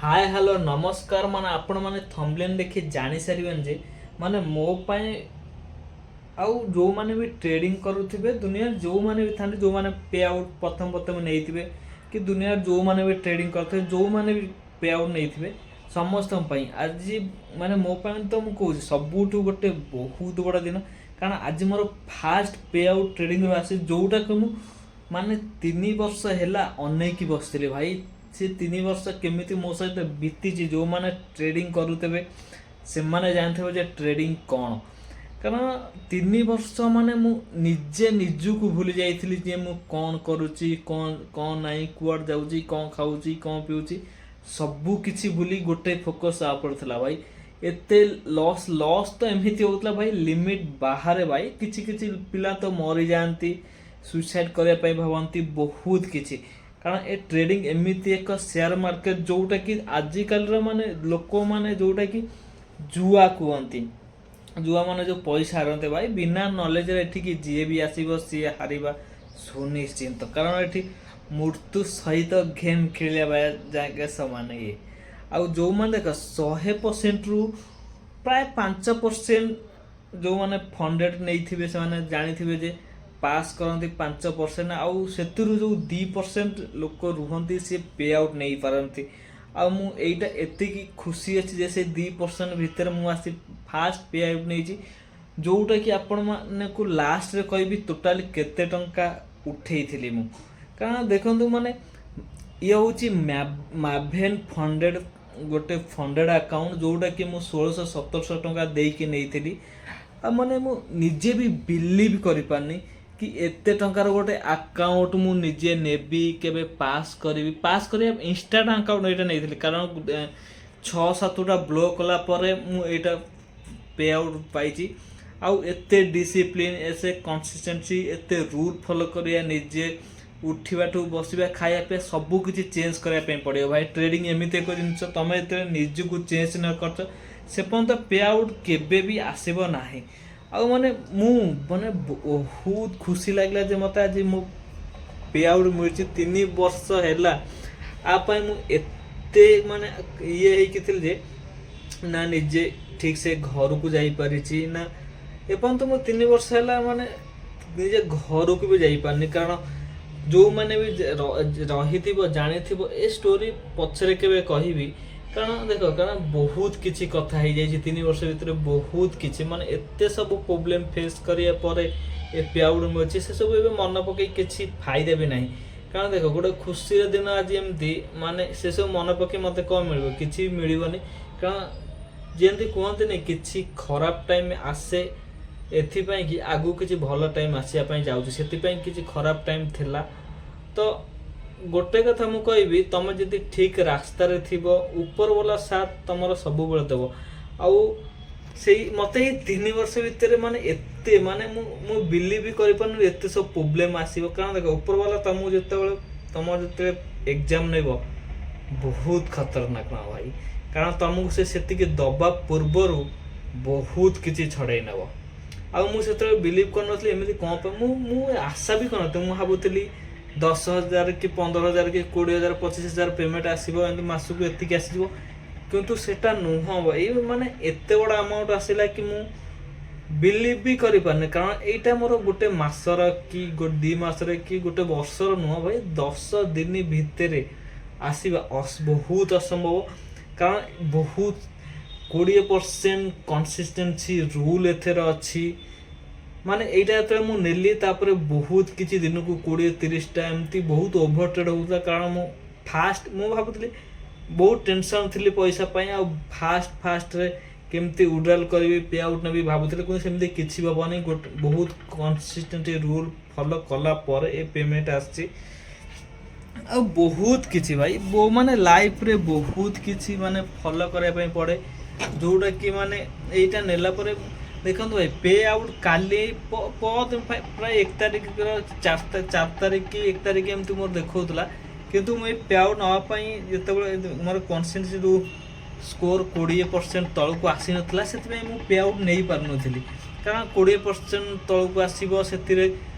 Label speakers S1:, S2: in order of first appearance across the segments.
S1: ହାଏ, hello, ନମସ୍କାର। ମାନେ ଆପଣମାନେ ଥମ୍ବନେଲ୍ ଦେଖି ଜାଣିସାରିବେନି ଯେ ମାନେ ମୋ ପାଇଁ ଆଉ ଯେଉଁମାନେ ବି ଟ୍ରେଡ଼ିଂ କରୁଥିବେ, ଦୁନିଆରେ ଯେଉଁମାନେ ବି ଥାନ୍ତି, ଯେଉଁମାନେ ପେ ଆଉଟ୍ ପ୍ରଥମ ପ୍ରଥମେ ନେଇଥିବେ କି ଦୁନିଆରେ ଯେଉଁମାନେ ବି ଟ୍ରେଡ଼ିଂ କରୁଥିବେ, ଯେଉଁମାନେ ବି ପେ ଆଉଟ୍ ନେଇଥିବେ, ସମସ୍ତଙ୍କ ପାଇଁ ଆଜି ମାନେ ମୋ ପାଇଁ ତ ମୁଁ କହୁଛି ସବୁଠୁ ଗୋଟେ ବହୁତ ବଡ଼ ଦିନ। କାରଣ ଆଜି ମୋର ଫାଷ୍ଟ ପେ ଆଉଟ୍ ଟ୍ରେଡ଼ିଂରୁ ଆସି, ଯେଉଁଟାକୁ ମୁଁ ମାନେ 3 ବର୍ଷ ହେଲା ଅନେଇକି ବସିଥିଲି। ଭାଇ, ସେ 3 ବର୍ଷ କେମିତି ମୋ ସହିତ ବିତିଛି, ଯେଉଁମାନେ ଟ୍ରେଡ଼ିଂ କରୁଥିବେ ସେମାନେ ଜାଣିଥିବେ ଯେ ଟ୍ରେଡ଼ିଂ କ'ଣ। କାରଣ 3 ବର୍ଷ ମାନେ ମୁଁ ନିଜେ ନିଜକୁ ଭୁଲି ଯାଇଥିଲି ଯେ ମୁଁ କ'ଣ କରୁଛି, କ'ଣ କ'ଣ ନାହିଁ, କୁଆଡ଼େ ଯାଉଛି, କ'ଣ ଖାଉଛି, କ'ଣ ପିଉଛି, ସବୁ କିଛି ଭୁଲି ଗୋଟେ ଫୋକସ୍ ଆ ଉପରେ ଥିଲା। ଭାଇ, ଏତେ ଲସ୍, ଲସ୍ ତ ଏମିତି ହେଉଥିଲା ଭାଇ, ଲିମିଟ୍ ବାହାରେ। ଭାଇ, କିଛି କିଛି ପିଲା ତ ମରିଯାଆନ୍ତି, ସୁଇସାଇଡ୍ କରିବା ପାଇଁ ଭାବନ୍ତି, ବହୁତ କିଛି। କାରଣ ଏ ଟ୍ରେଡ଼ିଂ ଏମିତି ଏକ ସେୟାର ମାର୍କେଟ, ଯେଉଁଟାକି ଆଜିକାଲିର ମାନେ ଲୋକମାନେ ଯେଉଁଟାକି ଜୁଆ କୁହନ୍ତି। ଜୁଆ ମାନେ ଯେଉଁ ପଇସା ହାରନ୍ତି। ଭାଇ, ବିନା ନଲେଜରେ ଏଠିକି ଯିଏ ବି ଆସିବ, ସିଏ ହାରିବା ସୁନିଶ୍ଚିନ୍ତ। କାରଣ ଏଠି ମୃତ୍ୟୁ ସହିତ ଗେମ୍ ଖେଳିବା ଯାକେ ସମାନ ଇଏ। ଆଉ ଯେଉଁମାନେ ଦେଖ, 100%ରୁ ପ୍ରାୟ 5% ଯେଉଁମାନେ ଫଣ୍ଡେଡ଼ ନେଇଥିବେ, ସେମାନେ ଜାଣିଥିବେ ଯେ ପାସ୍ କରନ୍ତି 5%। ଆଉ ସେଥିରୁ ଯେଉଁ 2% ଲୋକ ରୁହନ୍ତି, ସିଏ ପେ ଆଉଟ୍ ନେଇପାରନ୍ତି। ଆଉ ମୁଁ ଏଇଟା ଏତିକି ଖୁସି ଅଛି ଯେ ସେ 2% ଭିତରେ ମୁଁ ଆସି ଫାଷ୍ଟ ପେ ଆଉଟ୍ ନେଇଛି, ଯେଉଁଟାକି ଆପଣମାନଙ୍କୁ ଲାଷ୍ଟରେ କହିବି ଟୋଟାଲି କେତେ ଟଙ୍କା ଉଠେଇଥିଲି ମୁଁ। କାରଣ ଦେଖନ୍ତୁ, ମାନେ ଇଏ ହେଉଛି ମାଭେନ୍ ଫଣ୍ଡେଡ଼, ଗୋଟେ ଫଣ୍ଡେଡ଼ ଆକାଉଣ୍ଟ, ଯେଉଁଟାକି ମୁଁ 1600 1700 ଟଙ୍କା ଦେଇକି ନେଇଥିଲି। ଆଉ ମାନେ ମୁଁ ନିଜେ ବି ବିଲିଭ୍ କରିପାରୁନି କି ଏତେ ଟଙ୍କାର ଗୋଟେ ଆକାଉଣ୍ଟ ମୁଁ ନିଜେ ନେବି, କେବେ ପାସ୍ କରିବି। ପାସ୍ କରିବା ଇନଷ୍ଟାଣ୍ଟ ଆକାଉଣ୍ଟ ଏଇଟା ନେଇଥିଲି, କାରଣ ଛଅ ସାତଟା ବ୍ଲୋ କଲା ପରେ ମୁଁ ଏଇଟା ପେ ଆଉଟ୍ ପାଇଛି। ଆଉ ଏତେ ଡିସିପ୍ଲିନ୍, ଏତେ କନସିଷ୍ଟେନ୍ସି, ଏତେ ରୁଲ୍ ଫଲୋ କରିବା, ନିଜେ ଉଠିବାଠୁ ବସିବା, ଖାଇବା ପିଇବା ସବୁ କିଛି ଚେଞ୍ଜ କରିବା ପାଇଁ ପଡ଼ିବ। ଭାଇ, ଟ୍ରେଡ଼ିଂ ଏମିତି ଏକ ଜିନିଷ, ତମେ ଯେତେବେଳେ ନିଜକୁ ଚେଞ୍ଜ ନ କରୁଛ, ସେ ପର୍ଯ୍ୟନ୍ତ ପେ ଆଉଟ୍ କେବେ ବି ଆସିବ ନାହିଁ। ଆଉ ମାନେ ମୁଁ ମାନେ ବହୁତ ଖୁସି ଲାଗିଲା ଯେ ମୋତେ ଆଜି ମୋ ପେ ଆଉଟ୍ ମିଳିଛି। 3 ବର୍ଷ ହେଲା ଆ ପାଇଁ ମୁଁ ଏତେ ମାନେ ଇଏ ହେଇକି ଥିଲି ଯେ ନା ନିଜେ ଠିକ୍ ସେ ଘରକୁ ଯାଇପାରିଛି ନା ଏପର୍ଯ୍ୟନ୍ତ ମୁଁ 3 ବର୍ଷ ହେଲା ମାନେ ନିଜେ ଘରକୁ ବି ଯାଇପାରିନି। କାରଣ ଯେଉଁମାନେ ବି ରହିଥିବ, ଜାଣିଥିବ, ଏ ଷ୍ଟୋରି ପଛରେ କେବେ କହିବି। କାରଣ ଦେଖ, କାରଣ ବହୁତ କିଛି କଥା ହେଇଯାଇଛି 3 ବର୍ଷ ଭିତରେ, ବହୁତ କିଛି ମାନେ ଏତେ ସବୁ ପ୍ରୋବ୍ଲେମ୍ ଫେସ୍ କରିବା ପରେ ଏ ପେ ଆଉଟ୍ ମିଳୁଛି। ସେସବୁ ଏବେ ମନେ ପକେଇ କିଛି ଫାଇଦା ବି ନାହିଁ। କାରଣ ଦେଖ, ଗୋଟେ ଖୁସିର ଦିନ ଆଜି ଏମିତି ମାନେ ସେସବୁ ମନେ ପକେଇ ମୋତେ କ'ଣ ମିଳିବ? କିଛି ବି ମିଳିବନି। କାରଣ ଯେମିତି କୁହନ୍ତିନି, କିଛି ଖରାପ ଟାଇମ୍ ଆସେ ଏଥିପାଇଁ କି ଆଗକୁ କିଛି ଭଲ ଟାଇମ୍ ଆସିବା ପାଇଁ ଯାଉଛି, ସେଥିପାଇଁ କିଛି ଖରାପ ଟାଇମ୍ ଥିଲା। ତ ଗୋଟେ କଥା ମୁଁ କହିବି, ତମେ ଯଦି ଠିକ୍ ରାସ୍ତାରେ ଥିବ, ଉପର ବାଲା ସାଥ ତମର ସବୁବେଳେ ଦେବ। ଆଉ ସେଇ ମତେ ଏଇ 3 ବର୍ଷ ଭିତରେ ମାନେ ଏତେ ମାନେ ମୁଁ ବିଲିଭ୍ ବି କରିପାରୁନି ଏତେ ସବୁ ପ୍ରୋବ୍ଲେମ୍ ଆସିବ। କାରଣ ଦେଖ, ଉପର ବାଲା ତମକୁ ଯେତେବେଳେ ତମର ଯେତେବେଳେ ଏକ୍ଜାମ୍ ନେବ, ବହୁତ ଖତରନାକ ନା ଭାଇ। କାରଣ ତମକୁ ସେ ସେତିକି ଦବା ପୂର୍ବରୁ ବହୁତ କିଛି ଛଡ଼େଇ ନେବ। ଆଉ ମୁଁ ସେତେବେଳେ ବିଲିଭ୍ କରିନଥିଲି ଏମିତି କ'ଣ ପାଇଁ। ମୁଁ ଆଶା ବି କରିନଥିଲି। ମୁଁ ଭାବୁଥିଲି 10,000 କି 15,000 କି 20,000, 25,000 ପେମେଣ୍ଟ ଆସିବ, ଏମିତି ମାସକୁ ଏତିକି ଆସିଯିବ। କିନ୍ତୁ ସେଟା ନୁହଁ ଭାଇ, ମାନେ ଏତେ ବଡ଼ ଆମାଉଣ୍ଟ ଆସିଲା କି ମୁଁ ବିଲିଭ୍ ବି କରିପାରୁନି। କାରଣ ଏଇଟା ମୋର ଗୋଟେ ମାସର କି 2 ମାସର କି ଗୋଟେ ବର୍ଷର ନୁହଁ ଭାଇ, 10 ଦିନ ଭିତରେ ଆସିବା ବହୁତ ଅସମ୍ଭବ। କାରଣ ବହୁତ 20% କନସିଷ୍ଟେନ୍ସି ରୁଲ୍ ଏଥିରେ ଅଛି। ମାନେ ଏଇଟା ଯେତେବେଳେ ମୁଁ ନେଲି, ତାପରେ ବହୁତ କିଛି ଦିନକୁ 20 30ଟା ଏମିତି ବହୁତ ଓଭର ଟ୍ରେଡ୍ ହେଉଥିଲା। କାରଣ ମୁଁ ଫାଷ୍ଟ ମୁଁ ଭାବୁଥିଲି, ବହୁତ ଟେନସନ୍ ଥିଲି ପଇସା ପାଇଁ। ଆଉ ଫାଷ୍ଟ ଫାଷ୍ଟରେ କେମିତି ୱିଡ୍ରାଲ୍ କରିବି, ପେ ଆଉଟ୍ ନେବି ଭାବୁଥିଲି। କିନ୍ତୁ ସେମିତି କିଛି ହେବନି। ଗୋଟେ ବହୁତ କନସିଷ୍ଟେଣ୍ଟ ରୁଲ୍ ଫଲୋ କଲା ପରେ ଏ ପେମେଣ୍ଟ ଆସିଛି। ଆଉ ବହୁତ କିଛି ଭାଇ, ମାନେ ଲାଇଫରେ ବହୁତ କିଛି ମାନେ ଫଲୋ କରିବା ପାଇଁ ପଡ଼େ, ଯେଉଁଟାକି ମାନେ ଏଇଟା ନେଲା ପରେ ଦେଖନ୍ତୁ ଭାଇ, ପେ ଆଉଟ୍ କାଲି ପରଦିନ ପ୍ରାୟ 1 ତାରିଖର 4 ତାରିଖ କି 1 ତାରିଖ ଏମିତି ମୋର ଦେଖାଉଥିଲା। କିନ୍ତୁ ମୁଁ ଏଇ ପେ ଆଉଟ୍ ନେବା ପାଇଁ ଯେତେବେଳେ ମୋର କନସିଷ୍ଟେନ୍ସି ଯେଉଁ ସ୍କୋର 20% ତଳକୁ ଆସିନଥିଲା, ସେଥିପାଇଁ ମୁଁ ପେ ଆଉଟ୍ ନେଇପାରୁନଥିଲି। କାରଣ 20% ତଳକୁ ଆସିବ, ସେଥିରେ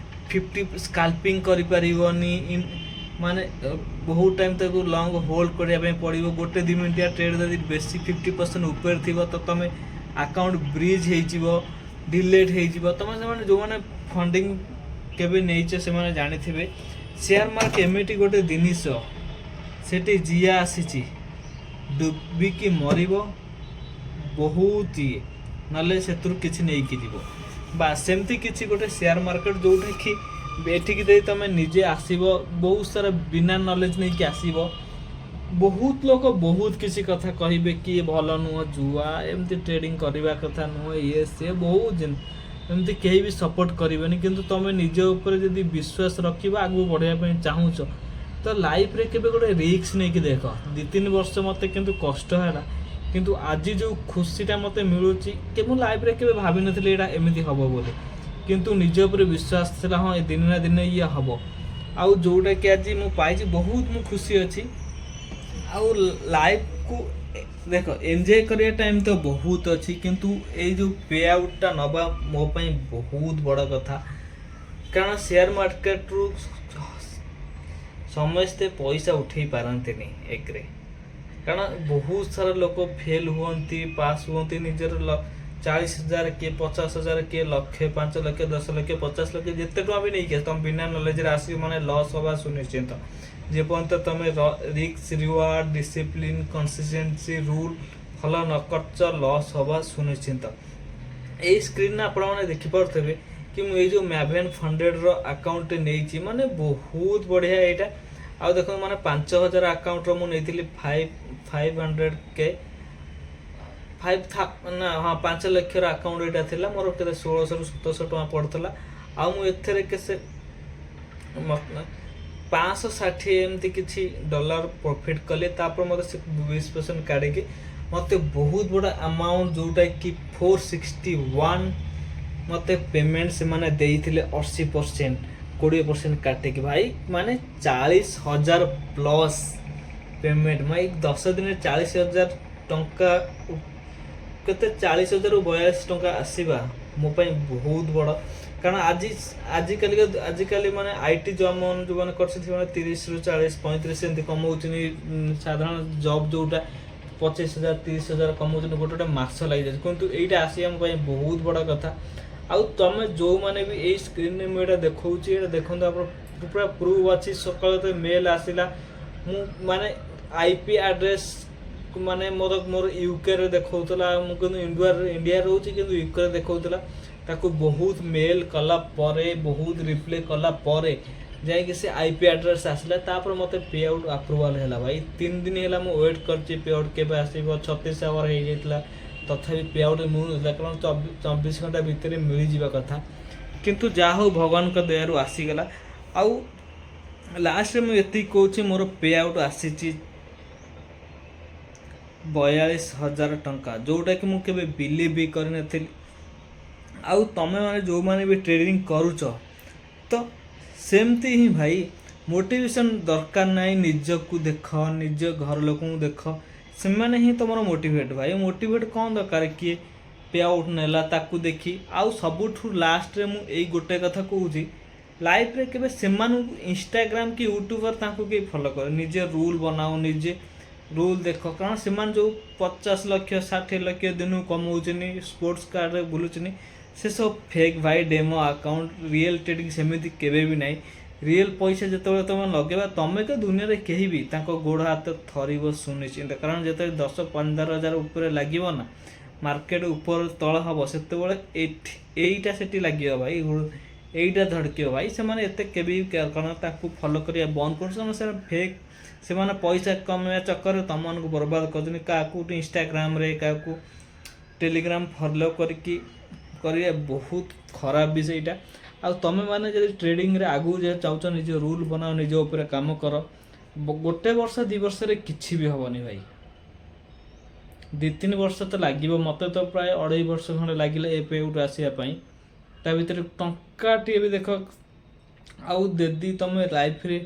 S1: 50 ସ୍କାଲ୍ପିଂ କରିପାରିବନି। ମାନେ ବହୁତ ଟାଇମ୍ ତାକୁ ଲଙ୍ଗ୍ ହୋଲ୍ଡ କରିବା ପାଇଁ ପଡ଼ିବ। 1-2 ମିନିଟିଆ ଟ୍ରେଡ୍ ଯଦି ବେଶୀ 50% ଉପରେ ଥିବ, ତ ତୁମେ ଆକାଉଣ୍ଟ ଫ୍ରିଜ୍ ହେଇଯିବ, ଡିଲେଟ୍ ହେଇଯିବ। ତୁମେ ସେମାନେ ଯେଉଁମାନେ ଫଣ୍ଡିଂ କେବେ ନେଇଛ, ସେମାନେ ଜାଣିଥିବେ। ସେୟାର ମାର୍କେଟ ଏମିତି ଗୋଟେ ଜିନିଷ, ସେଠି ଯିଏ ଆସିଛି ଡୁବିକି ମରିବ ବହୁତ ଇଏ, ନହେଲେ ସେଥିରୁ କିଛି ନେଇକି ଯିବ ବା। ସେମିତି କିଛି ଗୋଟେ ସେୟାର ମାର୍କେଟ, ଯେଉଁଟାକି ଏଠିକି ଦେଇ ତୁମେ ନିଜେ ଆସିବ, ବହୁତ ସାରା ବିନା ନଲେଜ ନେଇକି ଆସିବ। ବହୁତ ଲୋକ ବହୁତ କିଛି କଥା କହିବେ କି ଇଏ ଭଲ ନୁହଁ, ଜୁଆ, ଏମିତି ଟ୍ରେଡ଼ିଂ କରିବା କଥା ନୁହଁ, ଇଏ ସିଏ ବହୁତ ଜିନିଷ। ଏମିତି କେହି ବି ସପୋର୍ଟ କରିବେନି। କିନ୍ତୁ ତୁମେ ନିଜ ଉପରେ ଯଦି ବିଶ୍ୱାସ ରଖିବ, ଆଗକୁ ବଢ଼ିବା ପାଇଁ ଚାହୁଁଛ, ତ ଲାଇଫରେ କେବେ ଗୋଟେ ରିସ୍କ ନେଇକି ଦେଖ। 2-3 ବର୍ଷ ମୋତେ କିନ୍ତୁ କଷ୍ଟ ହେଲା, କିନ୍ତୁ ଆଜି ଯେଉଁ ଖୁସିଟା ମୋତେ ମିଳୁଛି କି ମୁଁ ଲାଇଫରେ କେବେ ଭାବିନଥିଲି ଏଇଟା ଏମିତି ହେବ ବୋଲି। କିନ୍ତୁ ନିଜ ଉପରେ ବିଶ୍ୱାସ ଥିଲା, ହଁ, ଏ ଦିନେ ନା ଦିନେ ଇଏ ହେବ। ଆଉ ଯେଉଁଟାକି ଆଜି ମୁଁ ପାଇଛି, ବହୁତ ମୁଁ ଖୁସି ଅଛି। ଆଉ ଲାଇଫକୁ ଦେଖ, ଏନ୍ଜୟ କରିବା ଟାଇମ୍ ତ ବହୁତ ଅଛି, କିନ୍ତୁ ଏଇ ଯେଉଁ ପେ ଆଉଟ୍ଟା ନେବା ମୋ ପାଇଁ ବହୁତ ବଡ଼ କଥା। କାରଣ ସେୟାର ମାର୍କେଟରୁ ସମସ୍ତେ ପଇସା ଉଠେଇ ପାରନ୍ତିନି ଏକରେ, କାରଣ ବହୁତ ସାରା ଲୋକ ଫେଲ୍ ହୁଅନ୍ତି, ପାସ୍ ହୁଅନ୍ତି। ନିଜର 40,000, କିଏ 50,000, କିଏ ଲକ୍ଷେ, 5 ଲକ୍ଷ, 10 ଲକ୍ଷ, 50 ଲକ୍ଷ, ଯେତେ ଟଙ୍କା ବି ନେଇକି ଆସ, ତମେ ବିନା ନଲେଜରେ ଆସିବ ମାନେ ଲସ୍ ହବା ସୁନିଶ୍ଚିତ। ଯେପର୍ଯ୍ୟନ୍ତ ତମେ risk reward, discipline, consistency rule follow ନ କରିଛ, ଲସ୍ ହବା ସୁନିଶ୍ଚିତ। ଏଇ ସ୍କ୍ରିନ୍ରେ ଆପଣମାନେ ଦେଖିପାରୁଥିବେ କି ମୁଁ ଏଇ ଯେଉଁ ମ୍ୟାଭେନ୍ ଫଣ୍ଡେଡ଼ର ଆକାଉଣ୍ଟ ନେଇଛି, ମାନେ ବହୁତ ବଢ଼ିଆ ଏଇଟା। ଆଉ ଦେଖନ୍ତୁ, ମାନେ 5,000 ଆକାଉଣ୍ଟର ମୁଁ ନେଇଥିଲି, 5 500K, five ନା, ହଁ, 5 ଲକ୍ଷର ଆକାଉଣ୍ଟ ଏଇଟା ଥିଲା ମୋର। କେତେ 1600ରୁ 1700 ଟଙ୍କା ପଡ଼ୁଥିଲା। ଆଉ ମୁଁ ଏଥିରେ କେତେ 560 ଏମିତି କିଛି ଡଲାର ପ୍ରଫିଟ୍ କଲି। ତାପରେ ମୋତେ ସେ 20% କାଢ଼ିକି ମୋତେ ବହୁତ ବଡ଼ ଆମାଉଣ୍ଟ, ଯେଉଁଟାକି 461 ମୋତେ ପେମେଣ୍ଟ ସେମାନେ ଦେଇଥିଲେ, 80%, 20% କାଟିକି। ଭାଇ, ମାନେ 40,000 ପ୍ଲସ୍ ପେମେଣ୍ଟ। ମୁଁ ଏଇ 10 ଦିନରେ 40,000 ଟଙ୍କା, କେତେ 40,000ରୁ 42 ଟଙ୍କା ଆସିବା ମୋ ପାଇଁ ବହୁତ ବଡ଼। କାରଣ ଆଜି ଆଜିକାଲିକା ଆଜିକାଲି ମାନେ IT job ଯେଉଁମାନେ କରିଛନ୍ତି, ସେମାନେ 30ରୁ 40, 35 ଏମିତି କମାଉଛନ୍ତି। ସାଧାରଣ ଜବ୍ ଯେଉଁଟା 25,000, 30,000 କମାଉଛନ୍ତି, ଗୋଟେ ଗୋଟେ ମାସ ଲାଗିଯାଉଛି। କିନ୍ତୁ ଏଇଟା ଆସିବା ମୋ ପାଇଁ ବହୁତ ବଡ଼ କଥା। ଆଉ ତମେ ଯେଉଁମାନେ ବି ଏଇ ସ୍କ୍ରିନ୍ରେ ମୁଁ ଏଇଟା ଦେଖାଉଛି, ଏଇଟା ଦେଖନ୍ତୁ ଆପଣ, ପୁରା ପ୍ରୁଫ୍ ଅଛି। ସକାଳେ ଯେତେବେଳେ ମେଲ୍ ଆସିଲା, ମୁଁ ମାନେ IP address ମାନେ ମୋର ୟୁକେରେ ଦେଖାଉଥିଲା। ମୁଁ କିନ୍ତୁ ଇଣ୍ଡିଆରେ ରହୁଛି, କିନ୍ତୁ ୟୁକେରେ ଦେଖାଉଥିଲା। ତାକୁ ବହୁତ ମେଲ୍ କଲା ପରେ, ବହୁତ ରିପ୍ଲାଏ କଲା ପରେ ଯାଇକି ସେ IP address ଆସିଲା। ତାପରେ ମୋତେ ପେ ଆଉଟ୍ ଆପ୍ରୁଭାଲ୍ ହେଲା। ଭାଇ, 3 ଦିନ ହେଲା ମୁଁ ୱେଟ୍ କରିଛି ପେ ଆଉଟ୍ କେବେ ଆସିବ। 36 ଆୱାର ହେଇଯାଇଥିଲା, ତଥାପି ପେ ଆଉଟ୍ ମିଳୁନଥିଲା, କାରଣ 24 ଘଣ୍ଟା ଭିତରେ ମିଳିଯିବା କଥା। କିନ୍ତୁ ଯାହା ହଉ, ଭଗବାନଙ୍କ ଦୟାରୁ ଆସିଗଲା। ଆଉ ଲାଷ୍ଟରେ ମୁଁ ଏତିକି କହୁଛି, ମୋର ପେ ଆଉଟ୍ ଆସିଛି 42,000 ଟଙ୍କା, ଯେଉଁଟାକି ମୁଁ କେବେ ବିଲିଭ୍ ବି କରିନଥିଲି। ଆଉ ତମେମାନେ ଯେଉଁମାନେ ବି ଟ୍ରେଡ଼ିଂ କରୁଛ, ତ ସେମିତି ହିଁ ଭାଇ, ମୋଟିଭେସନ୍ ଦରକାର ନାହିଁ। ନିଜକୁ ଦେଖ, ନିଜ ଘର ଲୋକଙ୍କୁ ଦେଖ, ସେମାନେ ହିଁ ତୁମର ମୋଟିଭେଟ୍। ଭାଇ, ମୋଟିଭେଟ୍ କ'ଣ ଦରକାର? କିଏ ପେ ଆଉଟ୍ ନେଲା ତାକୁ ଦେଖି। ଆଉ ସବୁଠୁ ଲାଷ୍ଟରେ ମୁଁ ଏଇ ଗୋଟେ କଥା କହୁଛି, ଲାଇଫରେ କେବେ ସେମାନଙ୍କୁ ଇନଷ୍ଟାଗ୍ରାମ କି ୟୁଟ୍ୟୁବର ତାଙ୍କୁ କେହି ଫଲୋ କର, ନିଜେ ରୁଲ୍ ବନାଅ, ନିଜେ ରୁଲ୍ ଦେଖ। କାରଣ ସେମାନେ ଯେଉଁ 50 ଲକ୍ଷ, 60 ଲକ୍ଷ ଦିନକୁ କମାଉଛନ୍ତି, ସ୍ପୋର୍ଟସ୍ କାର୍ରେ ବୁଲୁଛନ୍ତି, ସେ ସବୁ ଫେକ୍ ଭାଇ, ଡେମୋ ଆକାଉଣ୍ଟ। ରିଏଲ୍ ଟ୍ରେଡ଼ିଂ ସେମିତି କେବେ ବି ନାହିଁ। ରିଏଲ୍ ପଇସା ଯେତେବେଳେ ତୁମେ ଲଗେଇବା, ତମେ ତ ଦୁନିଆରେ କେହି ବି, ତାଙ୍କ ଗୋଡ଼ ହାତ ଥରିବ ସୁନିଶ୍ଚିନ୍ତ। କାରଣ ଯେତେବେଳେ 10-15 ହଜାର ଉପରେ ଲାଗିବ ନା, ମାର୍କେଟ ଉପର ତଳ ହବ, ସେତେବେଳେ ଏଠି ଏଇଟା ସେଠି ଲାଗିବ ଭାଇ, ଏଇଟା ଧଡ଼କିବ ଭାଇ। ସେମାନେ ଏତେ କେବେ ବି କାରଣ ତାକୁ ଫଲୋ କରିବା ବନ୍ଦ କରୁଛନ୍ତି। ସେମାନେ ଫେକ୍, ସେମାନେ ପଇସା କମେଇବା ଚକ୍କରରେ ତମମାନଙ୍କୁ ବର୍ବାଦ କରୁଛନ୍ତି। କାହାକୁ ଇନଷ୍ଟାଗ୍ରାମରେ, କାହାକୁ ଟେଲିଗ୍ରାମ ଫଲୋ କରିକି କରିବା ବହୁତ ଖରାପ ବି ସେଇଟା। ଆଉ ତମେମାନେ ଯଦି ଟ୍ରେଡ଼ିଂରେ ଆଗକୁ ଯେ ଚାହୁଁଛ, ନିଜ ରୁଲ୍ ବନାଅ, ନିଜ ଉପରେ କାମ କର। ଗୋଟେ ବର୍ଷ 2 ବର୍ଷରେ କିଛି ବି ହେବନି ଭାଇ, 2-3 ବର୍ଷ ତ ଲାଗିବ। ମୋତେ ତ ପ୍ରାୟ 2.5 ବର୍ଷ ଖଣ୍ଡେ ଲାଗିଲା ଏ ପେ ଆଉଟ୍ ଆସିବା ପାଇଁ। ତା ଭିତରେ ଟଙ୍କାଟିଏ ବି ଦେଖ। ଆଉ ଯଦି ତମେ ଲାଇଫରେ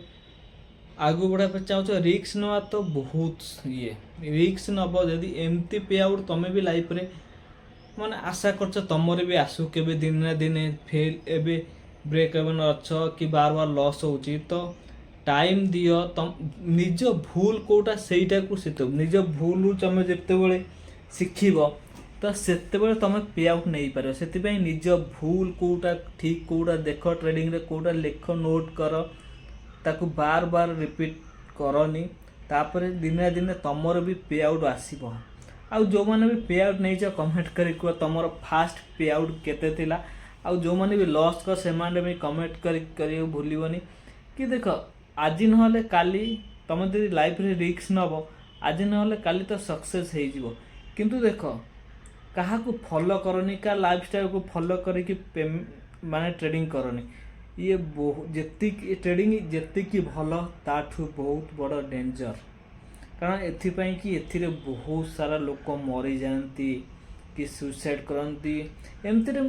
S1: ଆଗକୁ ବଢ଼ିବା ପାଇଁ ଚାହୁଁଛ, ରିସ୍କ ନେବା ତ ବହୁତ ଇଏ। ରିସ୍କ ନେବ ଯଦି ଏମିତି ପେ ଆଉଟ୍ ତମେ ବି ଲାଇଫରେ ମାନେ ଆଶା କରୁଛ ତମର ବି ଆସୁ କେବେ ଦିନେ ନା ଦିନେ, ଫେଲ୍ ଏବେ ବ୍ରେକ୍ ଇଭେନ୍ ଅଛ କି ବାର ବାର ଲସ୍ ହେଉଛି, ତ ଟାଇମ୍ ଦିଅ। ତମ ନିଜ ଭୁଲ କେଉଁଟା, ସେଇଟାକୁ ସେତେ ନିଜ ଭୁଲରୁ ତମେ ଯେତେବେଳେ ଶିଖିବ, ତ ସେତେବେଳେ ତମେ ପେ ଆଉଟ୍ ନେଇପାରିବ। ସେଥିପାଇଁ ନିଜ ଭୁଲ କେଉଁଟା, ଠିକ୍ କେଉଁଟା ଦେଖ, ଟ୍ରେଡ଼ିଂରେ କେଉଁଟା ଲେଖ, ନୋଟ୍ କର, ତାକୁ ବାର ବାର ରିପିଟ୍ କରନି। ତାପରେ ଦିନେ ନା ଦିନେ ତମର ବି ପେ ଆଉଟ୍ ଆସିବ। ଆଉ ଯେଉଁମାନେ ବି ପେ ଆଉଟ୍ ନେଇଛ, କମେଣ୍ଟ କରି କୁହ ତମର ଫାଷ୍ଟ ପେ ଆଉଟ୍ କେତେ ଥିଲା। ଆଉ ଯେଉଁମାନେ ବି ଲସ୍ କର, ସେମାନେ ବି କମେଣ୍ଟ କରି କରିବାକୁ ଭୁଲିବନି କି ଦେଖ, ଆଜି ନହେଲେ କାଲି ତମେ ଯଦି ଲାଇଫରେ ରିସ୍କ ନେବ, ଆଜି ନହେଲେ କାଲି ତ ସକ୍ସେସ୍ ହେଇଯିବ। କିନ୍ତୁ ଦେଖ, କାହାକୁ ଫଲୋ କରନି, କାହା ଲାଇଫଷ୍ଟାଇଲକୁ ଫଲୋ କରିକି ମାନେ ଟ୍ରେଡ଼ିଂ କରନି। ଇଏ ବହୁ ଯେତିକି ଟ୍ରେଡ଼ିଂ ଯେତିକି ଭଲ, ତାଠୁ ବହୁତ ବଡ଼ ଡେଞ୍ଜର। କାରଣ ଏଥିପାଇଁ କି ଏଥିରେ ବହୁତ ସାରା ଲୋକ ମରିଯାଆନ୍ତି କି ସୁଇସାଇଡ଼ କରନ୍ତି। ଏମିତିରେ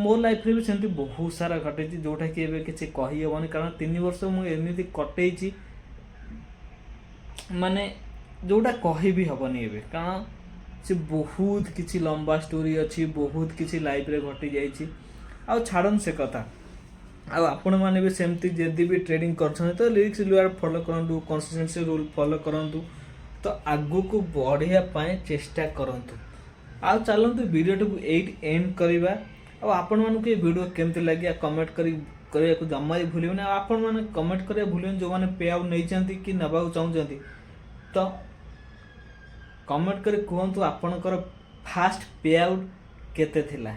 S1: ମୋ ଲାଇଫରେ ବି ସେମିତି ବହୁତ ସାରା ଘଟିଛି, ଯେଉଁଟାକି ଏବେ କିଛି କହିହେବନି। କାରଣ 3 ବର୍ଷ ମୁଁ ଏମିତି କଟେଇଛି, ମାନେ ଯେଉଁଟା କହିବି ହେବନି ଏବେ। କାରଣ ସେ ବହୁତ କିଛି ଲମ୍ବା ଷ୍ଟୋରି ଅଛି, ବହୁତ କିଛି ଲାଇଫରେ ଘଟିଯାଇଛି। ଆଉ ଛାଡ଼ନ୍ତୁ ସେ କଥା। ଆଉ ଆପଣମାନେ ବି ସେମିତି ଯଦି ବି ଟ୍ରେଡ଼ିଂ କରୁଛନ୍ତି, ତ ରିସ୍କ ରିୱାର୍ଡ଼ ଫଲୋ କରନ୍ତୁ, କନସିଷ୍ଟେନ୍ସି ରୁଲ୍ ଫଲୋ କରନ୍ତୁ, ତ ଆଗକୁ ବଢ଼ିବା ପାଇଁ ଚେଷ୍ଟା କରନ୍ତୁ। ଆଉ ଚାଲନ୍ତୁ, ଭିଡ଼ିଓଟିକୁ ଏଇଠି ଏଣ୍ଡ କରିବା। ଆଉ ଆପଣମାନଙ୍କୁ ଏ ଭିଡ଼ିଓ କେମିତି ଲାଗିଲା, କମେଣ୍ଟ କରିବାକୁ ଜମା ବି ଭୁଲିବେନି। ଆଉ ଆପଣମାନେ କମେଣ୍ଟ କରିବା ଭୁଲିବେନି, ଯେଉଁମାନେ ପେ ଆଉଟ୍ ନେଇଛନ୍ତି କି ନେବାକୁ ଚାହୁଁଛନ୍ତି, ତ କମେଣ୍ଟ କରି କୁହନ୍ତୁ ଆପଣଙ୍କର ଫାଷ୍ଟ ପେ ଆଉଟ୍ କେତେ ଥିଲା।